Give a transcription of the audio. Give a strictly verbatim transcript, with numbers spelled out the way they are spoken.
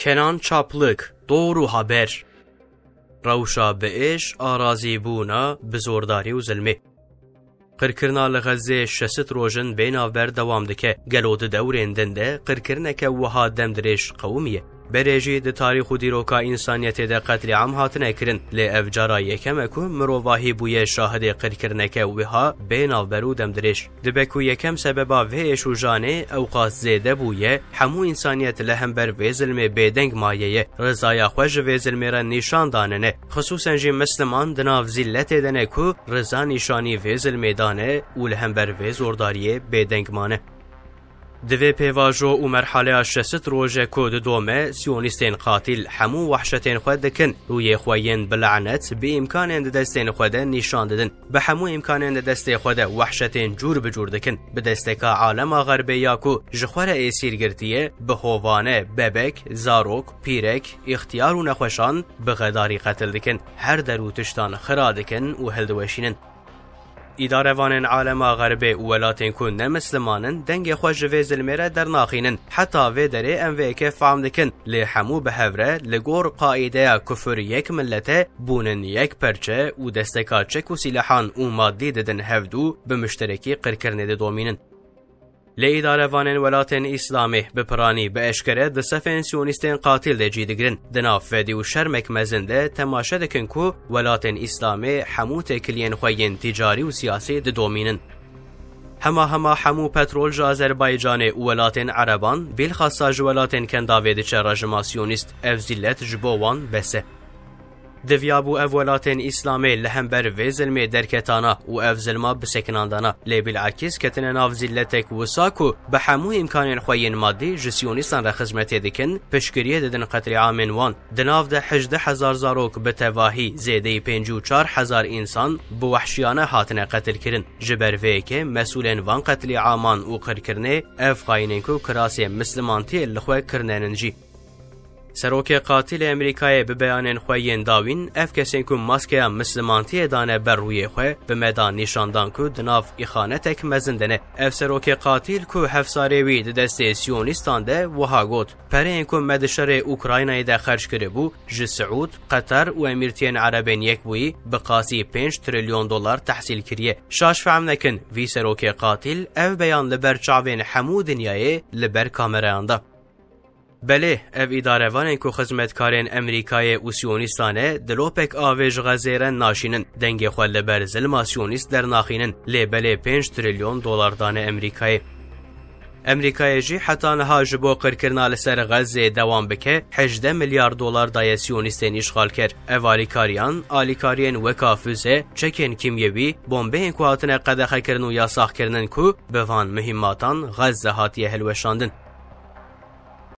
Kenan Çaplik, Dor û Haber. Rewşa bi êş, arazîbûna, bi zordarî û zilmê. Qirkirina li Xezê şesit roj in bê navber dewam dike. Gelo di dewrên din de qirkirineke wiha demdirêj qewimiye? Berê jî di tarîx û dîroka însaniyetê de qetlîam hatine kirin, lê ev cara yekem e ku mirovahî bûye şahidê qirkirineke wiha bê navber û demdirêj. Dibe ku yekem sebeba vê êş û janê ewqas zêde bûye, hemû însaniyet li hember vê zilmê bêdeng maye ye. Rizaya xwe ji vê zilmê re nîşan danine. Xisûsen jî misliman di nav zîlletê de ne ku riza nîşanî vê zilmê dane û li hember vê zordariyê bêdeng mane. Di vê pêvajo û merhaleya şesit roje ku didome, siyonîstên qatîl hemû wehşetên xwe dikin, rûyê xwe yên bi lanet, bi îmkanên di destên xwe de nîşan didin. Bi hemû îmkanên di destê xwe de wehşetên cûr bi cûr dikin. Bi desteka alema xerbê ya ku ji xwe re êsîr girtiye, bi hovane, bebek, zarok, pîrek, îxtiyar û nexweşan bi xedarî qetil dikin. Her der û tiştan xira dikin û hildiweşînin. Îdarevanên alema xerbê û welatên ku ne misliman in, dengê xwe ji vê zilmê re dernaxînin. Heta vê derê em vê yekê fehm dikin, lê hemû bi hev re li gor qaideya kufir yek millet e, bûnin yek perçe û desteka çek û sîlehan û madî didin hevdû, bi muşterekî qirkirinê didomînin. Lê îdarevanên welatên Îslamê bi piranî, bi eşkere di sefên siyonîstên qatîl de cî digirin. Di nav fedî û şermek mezin de temaşe dikin ku welatên Îslamê hemû têkiliyên xwe yên tîcarî û siyasî didomînin. Hema hema hemû petrol ji Azerbaycanê û welatên Ereban, bîlxasa ji welatên Kendavê diçe rejima siyonîst. Ev zîlet ji bo wan bes e. Diviyabû ev welatên Îslamê li hember vê zilmê derketana û ev zilma bisekinandana, lê bilakîs ketine nav zîlletek wisa ku bi hemû îmkanên xwe yên madî ji siyonîstan re xizmetê dikin, piştgiriyê didin qetlîamên wan. Di nav de hejdeh hezar zarok, bi tevahî zêdeyî pêncî û çar hezar însan bi wehşiyane hatine qetilkirin. Ji ber vê yekê mesûlên van qetlîaman û qirkirinê ev xayînên ku kirasê mislimantiyê li xwe kirine nin jî. Serokê qatîlê Amerîkayê bi beyanên xwe yên dawîn, ev kesên ku maskeya mislimantiyê dane ber rûyê xwe, bi me da nîşan dan ku di nav îxanetek mezin de ne. Ev serokê qatîl ku hefsarê wî di destê siyonîstan de, wiha got: Pereyên ku me di şerê Ukraynayê de xerc kiribû, ji Siûd, Qeter û Emîrtiyên Erebên Yekbûyî bi qasî pênc trilyon dolar tehsîl kiriye. Şaş fehm nekin, vî serokê qatîl ev beyan li ber çavên hemû dinyayê li ber kamerayan da. Belê, ev îdarevanên ku xizmetkarên Amerîkayê û siyonîstan e, dilopek avê ji Xezê re naşînin, dengê xwe li ber zilma siyonîst dernaxînin, lê belê pênc trilyon dolar dane Amerîkayê. Amerîkayê jî heta niha ji bo qirkirina li ser Xezê dewam bike, hejdeh milyar dolar daye siyonîstên îşxalker. Ev alîkariyan, alîkariyên weka füze, çekên kîmyewî, bombeyên ku hatine qedexekirin û yasaxkirinin ku bi van muhîmmatan Xezze hatiye hilweşandin.